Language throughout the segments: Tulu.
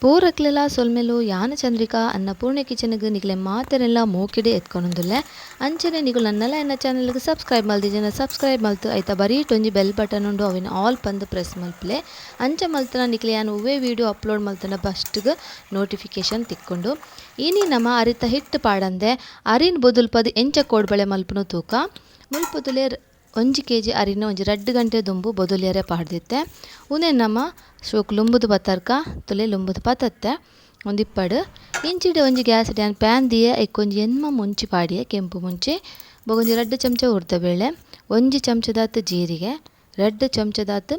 ಪೂರಕ್ಲೆಲ ಸೊಲ್ಮೆಲು ಯಾನ ಚಂದ್ರಿಕಾ ಅನ್ನಪೂರ್ಣ ಕಿಚನ್ಗ್ ನಿಕ್ಲೆ ಮಾತೆರೆನ್ಲ ಮೋಕೆಡ್ ಎತ್ಕೊನೊಂದುಲ್ಲೆ. ಅಂಚನೆ ನಿಕುಲು ನನ್ನಲ ಎನ್ನ ಚಾನೆಲ್ಗ್ ಸಬ್ಸ್ಕ್ರೈಬ್ ಮಲ್ದಿಜನ ಸಬ್ಸ್ಕ್ರೈಬ್ ಮಲ್ತ್ ಐತ ಬರೀಟ್ ಒಂಜಿ ಬೆಲ್ ಬಟನ್ ಉಂಡು ಅವೆನ್ ಆಲ್ ಪಂದ್ ಪ್ರೆಸ್ ಮಲ್ಪುಲೆ. ಅಂಚ ಮಲ್ತನ ನಿಕ್ಲೆ ಯಾನ್ ಒವ್ವೆ ವೀಡಿಯೋ ಅಪ್ಲೋಡ್ ಮಲ್ತನ ಫಸ್ಟ್ಗ್ ನೋಟಿಫಿಕೇಶನ್ ತಿಕ್ಕುಂಡು. ಇನಿ ನಮ ಅರಿತ ಹಿಟ್ಟು ಪಾಡಂದೆ ಅರಿನ್ ಬೊದುಲ್ಪದ್ ಎಂಚ ಕೋಡ್ಬಳೆ ಮಲ್ಪುನು ತೂಕ. ಮುಲ್ಪುದುಲೆರ್ 1 ಕೆಜಿ ಅರಿನ ಒಂಜಿ 2 ಗಂಟೆ ದುಂಬು ಬೊದುಲಿಯರೆ ಪಾಡ್ದಿತ್ತೆ. ಉಂದೆ ನಮ ಶೋಕ್ ಲುಂಬುದು ಬತ್ತರ್ಕ ತುಲೆ ಲುಂಬುದು ಪತತ್ತೆ ಒಂದಿಪ್ಪಡು. ಇಂಚಿಡೆ ಒಂಜಿ ಗ್ಯಾಸ್ ಡ್ಯಾನ್ ಪ್ಯಾನ್ ದಿಯೆ ಐಕೊಂಜಿ ಎನ್ಮ ಮುಂಚಿ ಪಾಡಿಯೆ ಕೆಂಪು ಮುಂಚಿ ಬೊಗೊಂಜಿ 2 ಚಮಚ ಉರ್ದ ಬೇಳೆ 1 ಚಮಚದಾತ್ ಜೀರಿಗೆ 2 ಚಮಚದಾತ್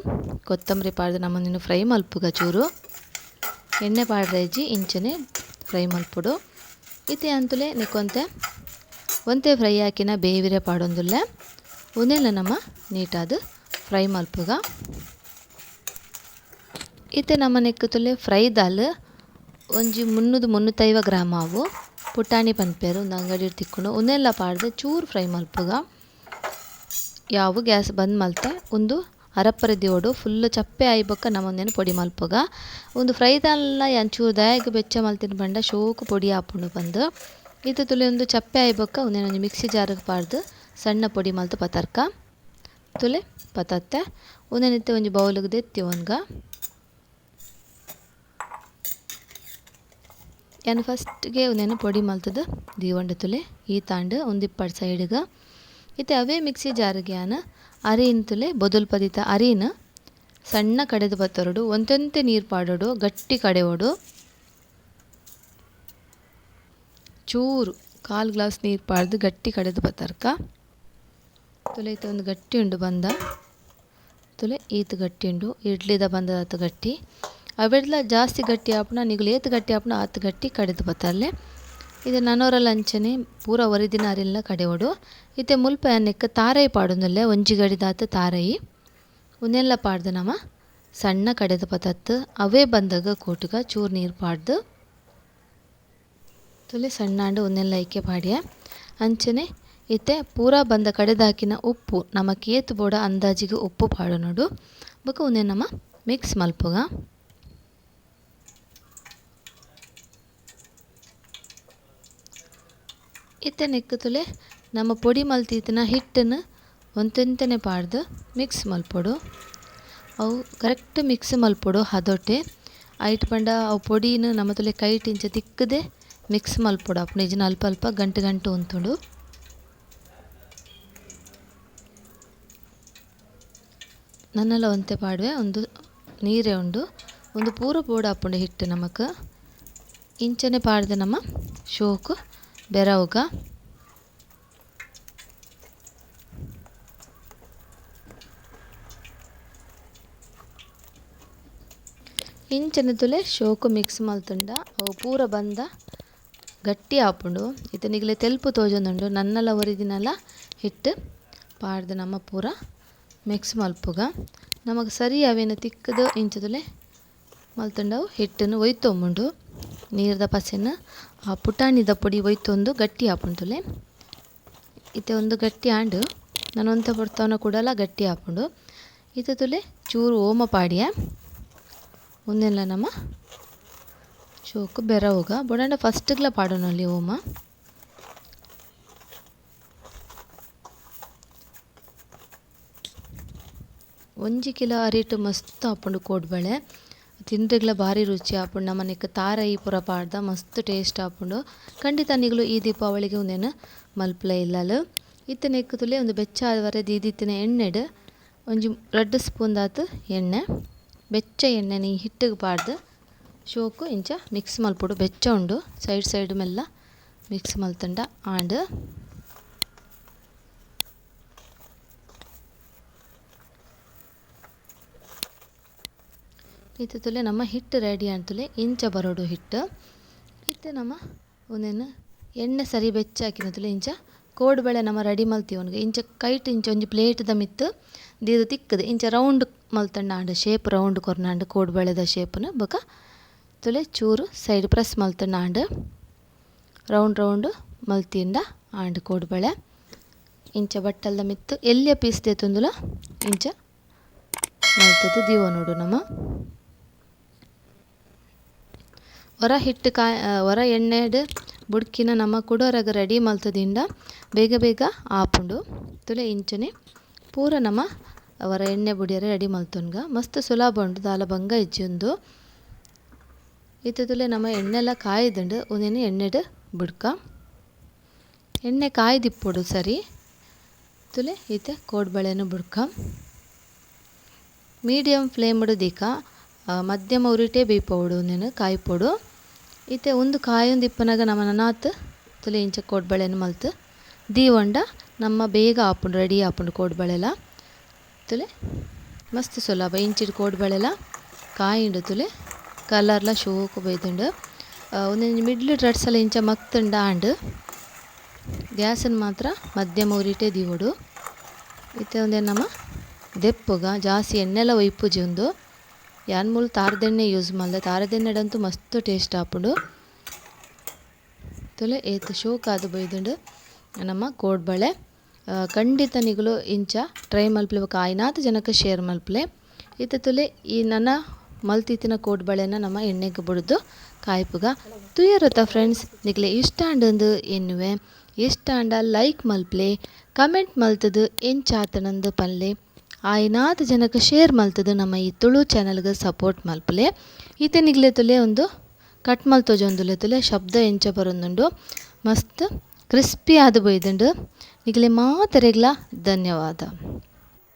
ಕೊತ್ತಂಬರಿ ಪಾಡ್ದು ನಮ ನಿನ್ನ ಫ್ರೈ ಮಲ್ಪುಗ ಚೂರು ಎಣ್ಣೆ ಪಾಡ್ರೇಜಿ ಇಂಚನೆ ಫ್ರೈ ಮಲ್ಪುಡು. ಇತ್ತೆ ಅಂತುಲೆ ನಿಕೊಂತೆ ಒಂತೆ ಫ್ರೈ ಹಾಕಿನ ಬೇವಿರೆ ಪಾಡೊಂದುಲ್ಲೆ. ಉಂದೆಲ್ಲ ನಮ್ಮ ನೀಟಾದ ಫ್ರೈ ಮಲ್ಪುಗ. ಇತ್ತೆ ನಮ್ಮ ನೆಕ್ಕುತುಲೆ ಫ್ರೈ ದಾಲ್ ಒಂಜಿ 300-350 ಗ್ರಾಮ್ ಆವು ಪುಟಾಣಿ ಪನ್ಪೇರು ಒಂದು ಅಂಗಡಿ ತಿಕ್ಕೊಂಡು ಉಂದೆಲ್ಲ ಪಾಡ್ದು ಚೂರು ಫ್ರೈ ಮಲ್ಪುಗ. ಯಾವ ಗ್ಯಾಸ್ ಬಂದ್ ಮಲ್ತೆ ಒಂದು ಅರಪ್ಪರೆ ದಿಯೋಡು ಫುಲ್ ಚಪ್ಪೆ ಆಯ್ಬೊಕ್ಕ ನಮ್ಮೊಂದೇನು ಪೊಡಿ ಮಲ್ಪುಗ. ಒಂದು ಫ್ರೈ ದಾಲ್ನ ಚೂರು ದಾಯಗ್ ಬೆಚ್ಚ ಮಲ್ತಿನ ಬಂಡ ಶೋಕು ಪೊಡಿ ಆಪುಂಡು ಬಂದು. ಇತ್ತೆ ತುಲೆ ಒಂದು ಚಪ್ಪೆ ಆಯ್ಬೊಕ್ಕ ಒಂದೇನೊಂಜಿ ಮಿಕ್ಸಿ ಜಾರಿಗೆ ಪಾಡ್ದು ಸಣ್ಣ ಪೊಡಿ ಮಲ್ತು ಪತರ್ಕ ತುಲೆ ಪತತ್ತೆ. ಒಂದೇನಿತ್ತೆ ಒಂಜಿ ಬೌಲಿಗೆ ದೆತ್ತಿ ಒನ್ಗ. ಯಾನ್ ಫಸ್ಟ್ಗೆ ಒಂದೇನು ಪೊಡಿ ಮಲ್ತದು ದೀವಂಡ ತುಲೆ ಈ ತಾಂಡು ಒಂದಿಪ್ಪಡು ಸೈಡ್ಗೆ. ಇತ್ತೆ ಅವೇ ಮಿಕ್ಸಿ ಜಾರಿಗೆ ಯಾನ್ ಅರಿನ್ ತುಲೆ ಬೊದಲ್ ಪದಿತ ಅರಿನ್ ಸಣ್ಣ ಕಡೆದು ಬತ್ತರಡು ಒಂತೆಂತೆ ನೀರು ಪಾಡೋಡು ಗಟ್ಟಿ ಕಡೆಯೋಡು ಚೂರು ಕಾಲು ಗ್ಲಾಸ್ ನೀರು ಪಾಡ್ದು ಗಟ್ಟಿ ಕಡೆದು ಬತ್ತರ್ಕ. ತುಲೆ ಈತ ಒಂದು ಗಟ್ಟಿ ಉಂಡು ಬಂದ ತುಲೆ ಈತ ಗಟ್ಟಿ ಉಂಡು ಇಡ್ಲಿದ ಬಂದದಾತು ಗಟ್ಟಿ ಅವೆಡ್ಲ ಜಾಸ್ತಿ ಗಟ್ಟಿ ಆಪುಣ ನಿಗುಲು ಏತ್ ಗಟ್ಟಿ ಆಪುಣ ಆತ್ ಗಟ್ಟಿ ಕಡೆದು ಬತ್ತರ್ಲೆ. ಇದು ನನೋರಲ್ಲ ಅಂಚನೆ ಪೂರ ಒರಿದಿನ ಅರಿಲ್ಲ ಕಡೆಯೋಡು. ಇತ್ತೆ ಮುಲ್ಪ ನೆಕ್ಕ ತಾರೈ ಪಾಡೊಂದುಲ್ಲೆ ಒಂಜಿ ಗಡಿದಾತು ತಾರೈ ಉಂದೆಲ್ಲ ಪಾಡ್ದು ನಮ ಸಣ್ಣ ಕಡೆದು ಪತತ್ತು ಅವೇ ಬಂದಾಗ ಕೂಟುಗ ಚೂರು ನೀರು ಪಾಡ್ದು ತುಲೆ ಸಣ್ಣಾಂಡು ಒಂದೆಲ್ಲ ಐಕೆ ಪಾಡ್ಯ. ಅಂಚನೆ ಇತ್ತೆ ಪೂರಾ ಬಂದ ಕಡೆದಾಕಿನ ಉಪ್ಪು ನಮಕ್ ಏತ್ ಬೋಡ ಅಂದಾಜಿಗೆ ಉಪ್ಪು ಪಾಡು ನೋಡು. ಬೊಕ ಉಂದೆ ನಮ ಮಿಕ್ಸ್ ಮಲ್ಪುಗ. ಇತ್ತೆ ನೆಕ್ಕು ತುಲೆ ನಮ್ಮ ಪೊಡಿ ಮಲ್ತಿತ್ತಿನ ಹಿಟ್ಟನ್ನು ಒಂತೆಂತನೆ ಪಾಡ್ದು ಮಿಕ್ಸ್ ಮಲ್ಪೊಡು. ಅವು ಕರೆಕ್ಟ್ ಮಿಕ್ಸ್ ಮಲ್ಪೊಡು ಹದೊಟ್ಟೆ ಐಟ್ ಪಂಡ ಅವು ಪೊಡಿನ ನಮ್ಮ ತುಲೆ ಕೈಟ್ ಇಂಚ ತಿಕ್ಕದೆ ಮಿಕ್ಸ್ ಮಲ್ಪೊಡು. ಅಪ್ಪು ನಿಜನ ಅಲ್ಪ ಅಲ್ಪ ಗಂಟು ಗಂಟು ಉಂತುಂಡು. ನನ್ನೆಲ್ಲ ಒಂತೆ ಪಾಡುವೆ ಒಂದು ನೀರೇ ಉಂಡು ಒಂದು ಪೂರ ಪೋಡು ಆಪುಂಡು ಹಿಟ್ಟು ನಮಕ್. ಇಂಚನೆ ಪಾಡ್ದು ನಮ್ಮ ಶೋಕು ಬೆರವುಗ. ಇಂಚನೆ ತುಲೆ ಶೋಕು ಮಿಕ್ಸ್ ಮಲ್ತುಂಡ ಅವು ಪೂರ ಬಂದ ಗಟ್ಟಿ ಆಪುಂಡು. ಇತ್ತೆ ನಿಗಲೆ ತೆಲ್ಪು ತೋಜೊಂದುಂಡು ನನ್ನಲ ಒರಿದಿನಲ ಹಿಟ್ಟು ಪಾಡ್ದು ನಮ್ಮ ಪೂರ ಮಿಕ್ಸ್ ಮಲ್ಪುಗ. ನಮಕ್ ಸರಿ ಅವೇನು ತಿಕ್ಕದು ಇಂಚದುಲೆ ಮಲ್ತುಂಡವು ಹಿಟ್ಟನ್ನು ಒಯ್ತೊಂಬುಂಡು. ನೀರ್ದ ಪಸೆನ ಆ ಪುಟಾಣಿದ ಪೊಡಿ ಒಯ್ತೊಂದು ಗಟ್ಟಿ ಆಪುಂಡು ತುಲೆ. ಇತ್ತೆ ಒಂದು ಗಟ್ಟಿ ಆಂಡು ನಾನು ಒಂತೆ ಪೊರ್ತವನ ಕೂಡಲ ಗಟ್ಟಿ ಆಪುಂಡು. ಇತ್ತೆ ತುಲೆ ಚೂರು ಓಮ ಪಾಡಿಯ ಒಂದೆಲ್ಲ ನಮ್ಮ ಶೋಕು ಬೆರವುಗ. ಬೊಡಂಡ ಫಸ್ಟ್ಗ್ಲ ಪಾಡೋನಲ್ಲಿ ಓಮ. ಒಂಜಿ ಕಿಲೋ ಅರಿಟ್ ಮಸ್ತ್ ಆಪುಂಡು ಕೋಡ್ಬಳೆ ತಿಂದ್ರೆಗ್ಲ ಭಾರಿ ರುಚಿ ಆಪುಂಡು. ನಮನೆಕ್ ತಾರೈ ಪೂರ ಪಾಡ್ದ ಮಸ್ತ್ ಟೇಸ್ಟ್ ಆಪುಂಡು. ಖಂಡಿತ ನಿಗುಲು ಈ ದೀಪಾವಳಿಗೆ ಒಂದೇನು ಮಲ್ಪಲೆ ಇಲ್ಲಲು. ಇತ್ತೆ ನೆಕ್ ತುಲೆ ಒಂದು ಬೆಚ್ಚ ಆದವರೆ ದೀದಿತ್ತಿನ ಎಣ್ಣೆಡ್ ಒಂಜಿ 2 ಸ್ಪೂನ್ ದಾತ್ ಎಣ್ಣೆ ಬೆಚ್ಚ ಎಣ್ಣೆ ನೀ ಹಿಟ್ಟಿಗೆ ಪಾಡ್ದು ಶೋಕು ಇಂಚ ಮಿಕ್ಸ್ ಮಲ್ಪೊಡು. ಬೆಚ್ಚ ಉಂಡು ಸೈಡ್ ಸೈಡ್ ಮೆಲ್ಲ ಮಿಕ್ಸ್ ಮಲ್ತಂಡ ಆಂಡ್. ಇತ್ತೆ ತುಲೆ ನಮ್ಮ ಹಿಟ್ಟು ರೆಡಿ ಅಂತುಲೆ ಇಂಚ ಬರೋಡು ಹಿಟ್ಟು. ಇತ್ತೆ ನಮ್ಮ ಒಂದೇನು ಎಣ್ಣೆ ಸರಿ ಬೆಚ್ಚ ಹಾಕಿನ ತುಲೆ ಇಂಚ ಕೋಡ್ಬಳೆ ನಮ್ಮ ರೆಡಿ ಮಲ್ತೀವಿ ಒನ್ಗೆ. ಇಂಚ ಕೈಟ್ ಇಂಚ ಒಂಜಿ ಪ್ಲೇಟ್ದ ಮಿತ್ತು ದೀದು ತಿಕ್ಕದು ಇಂಚ ರೌಂಡ್ ಮಲ್ತಂಡ ಆಂಡ್ ಶೇಪ್ ರೌಂಡ್ ಕೊರ್ನಾಂಡ್ ಕೋಡ್ಬಳೆದ ಶೇಪ್ನ ಬೊಕ ತುಲೆ ಚೂರು ಸೈಡ್ ಪ್ರೆಸ್ ಮಲ್ತಂಡ ಆಂಡ್ ರೌಂಡ್ ರೌಂಡ್ ಮಲ್ತಿಂಡ ಆಂಡ್ ಕೋಡ್ಬಳೆ. ಇಂಚ ಬಟ್ಟಲ್ದ ಮಿತ್ತು ಎಲ್ಲಿಯ ಪೀಸ್ ದೇತುಂದುಲ ಇಂಚ ಮಲ್ತದ್ದು ದೀವ ನೋಡು ನಮ್ಮ. ಒರ ಹಿಟ್ಟು ಕಾಯಿ ಒರ ಎಣ್ಣೆಡ್ ಬುಡ್ಕಿನ ನಮ್ಮ ಕುಡೋರಗ ರೆಡಿ ಮಲ್ತದಿಂಡ ಬೇಗ ಬೇಗ ಆಪುಂಡು. ತುಲೆ ಇಂಚನೆ ಪೂರ ನಮ್ಮ ಒರ ಎಣ್ಣೆ ಬುಡಿಯರೆ ರೆಡಿ ಮಲ್ತೊನ್ಗ ಮಸ್ತ್ ಸುಲಭ ಉಂಡು ದಾಲ ಬಂಗ ಇಜ್ಜಿ ಉಂದು. ಇತ್ತೆ ತುಲೆ ನಮ್ಮ ಎಣ್ಣೆಲ ಕಾಯ್ದುಂಡು ಉಂದೆನ್ ಎಣ್ಣೆಡ್ ಬುಡ್ಕ ಎಣ್ಣೆ ಕಾಯ್ದಿಪ್ಪೊಡು ಸರಿ. ತುಲೆ ಇತ್ತೆ ಕೋಡ್ಬಳೆನು ಬುಡ್ಕ ಮೀಡಿಯಂ ಫ್ಲೇಮ್ ದೀಕ ಮಧ್ಯಮ ಉರಿಟೇ ಬೇಯ್ಪೊಡು ಉಂದೆನ್ ಕಾಯ್ಪೊಡು. ಇತ್ತೆ ಉಂದು ಕಾಯೊಂದಿಪ್ಪುನಗ ನಮ ನನಾತ್ ತುಲೆ ಇಂಚ ಕೋಡ್ಬಳೆನು ಮಲ್ತ್ ದೀವೊಂಡ ನಮ್ಮ ಬೇಗ ಆಪುಂಡು ರೆಡಿ ಆಪುಂಡು ಕೋಡ್ಬಳೆಲ. ತುಲೆ ಮಸ್ತ್ ಸುಲಭ ಇಂಚಿಡ್ ಕೋಡ್ಬಳೆಲ ಕಾಯಿಂಡು ತುಲೆ ಕಲರ್ಲ ಶೋಕು ಬೈದುಂಡು. ಒಂದೊಂಜಿ ಮಿಡ್ಲ್ ಡ್ರೆಡ್ಸಲ ಇಂಚ ಮಗ್ತುಂಡ ಆಂಡ್. ಗ್ಯಾಸನ್ ಮಾತ್ರ ಮಧ್ಯಮ ಉರಿಟೇ ದೀವೊಡು. ಇತ್ತೆ ಉಂದೆನ್ ನಮ ದೆಪ್ಪುಗ ಜಾಸ್ತಿ ಎಣ್ಣೆಲ ಒಯ್ಪುಜಿ ಉಂದು. ಯಾನ್ ಮೂಲು ತಾರದೆಣ್ಣೆ ಯೂಸ್ ಮಲ್ದೆ ತಾರದೆಣ್ಣೆಡಂತೂ ಮಸ್ತ್ ಟೇಸ್ಟ್ ಆಪುಂಡು. ತುಲೆ ಏತ್ ಶೋಕಾದ್ ಬೈದುಂಡು ನಮ್ಮ ಕೋಡ್ಬಳೆ. ಖಂಡಿತ ನಿಗುಲು ಇಂಚ ಟ್ರೈ ಮಲ್ಪಲೆ ಬೊಕ ಆಯಿನಾತ್ ಜನಕ್ ಶೇರ್ ಮಲ್ಪಲೆ. ಇತ್ತೆ ತುಲೆ ಈ ನನ ಮಲ್ತಿತ್ತಿನ ಕೋಡ್ಬಳೆನ ನಮ್ಮ ಎಣ್ಣೆಗ್ ಬುಡ್ದು ಕಾಯ್ಪುಗ. ತೂಯರತ ಫ್ರೆಂಡ್ಸ್ ನಿಕ್ಲೆ ಇಷ್ಟ ಆಂಡಂದು ಎನ್ನುವೆ. ಇಷ್ಟ ಆಂಡ ಲೈಕ್ ಮಲ್ಪಲೆ, ಕಮೆಂಟ್ ಮಲ್ತದು ಎಂಚಾತನಂದು ಪನ್ಲೆ, ಆಯಿನಾತ್ ಜನಕ್ ಶೇರ್ ಮಲ್ತದು ನಮ್ಮ ಈ ತುಳು ಚಾನೆಲ್ಗೆ ಸಪೋರ್ಟ್ ಮಲ್ಪಲೆ. ಇತ್ತೆ ನಿಕ್ಲೆ ತುಲೆ ಒಂದು ಕಟ್ ಮಲ್ತೊಜೊಂದುಲ್ಲೆ ತುಲೆ ಶಬ್ದ ಎಂಚ ಬರೊಂದುಂಡು ಮಸ್ತ್ ಕ್ರಿಸ್ಪಿ ಆದ್ ಬೈದುಂಡು. ನಿಕ್ಲೆ ಮಾತೆರೆಗ್ಲ ಧನ್ಯವಾದ.